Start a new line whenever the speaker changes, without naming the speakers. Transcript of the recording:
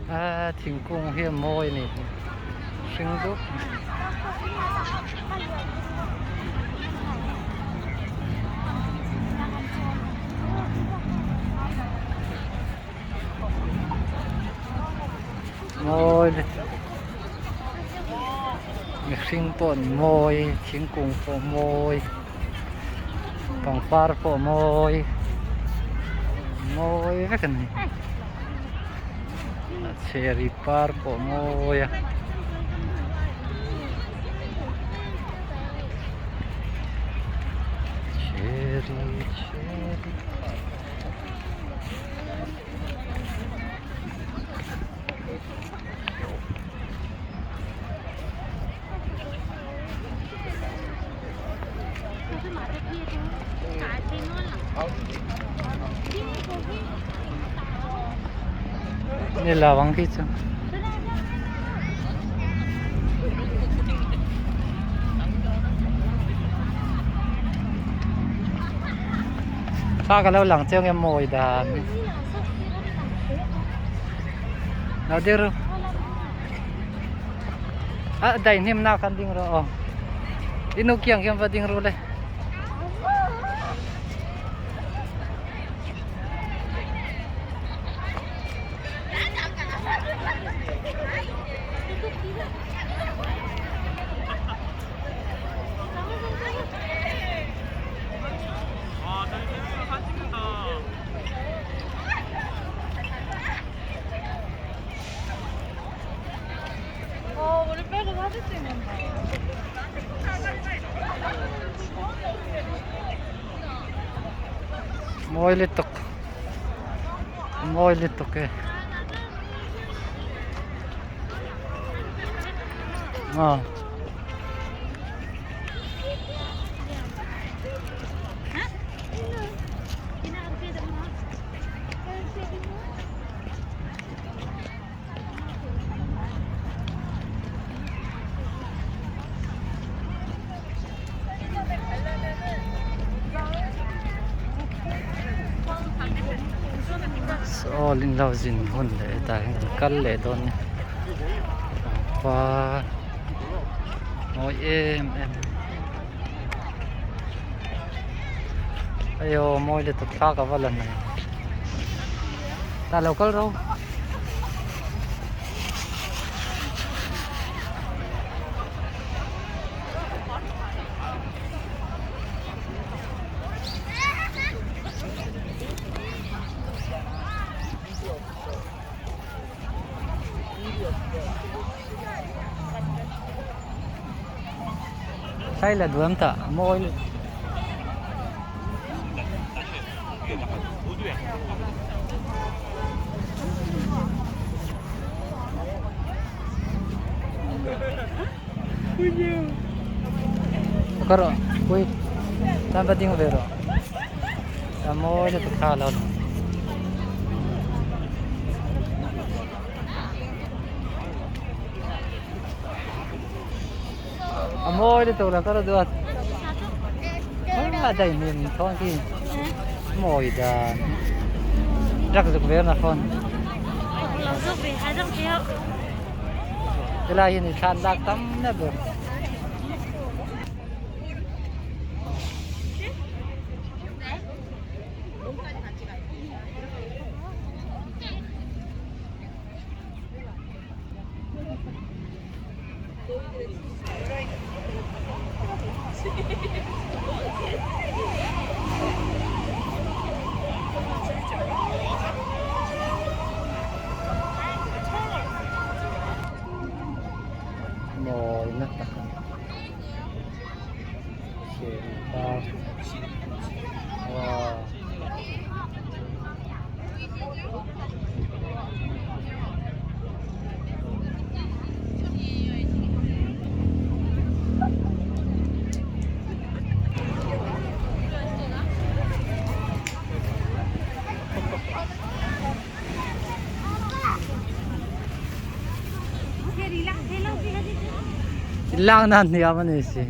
Aa thingkung hi a mawi a ni hring dup mawi lutuk mihring pawh an mawi thingkung pawh a mawi pangpar pawh a mawi mawi vek a ni cherry par pawh a mawi a. Cherry cherry Ni lo ang khi chu. Thla ka lo lang chiang nge mawi dan. Lo ding ru. A dai hnim na khan ding ru aw. Inu kiang khian va ding ru le. Mawi lutuk mawi lutuk e aw. Saw in lo zin hun leh hetah hian kan kal leh dawn a ni pangpar mawi em em hei aw mawi lutuk thlak a va la nei tah lo kal ro. Sai la duam ta mawi lutuk. Kar rawh pui tan va ding ve rawh a mawi lutuk thla lo a mawi lutuk lo kar duat a daih hmel thawn khi mawi dan rak zuk ve na phone helai hi ni thlan lak tam na ber. Mawi na tak a ni cherry par wow. Lang na hniam a ni si.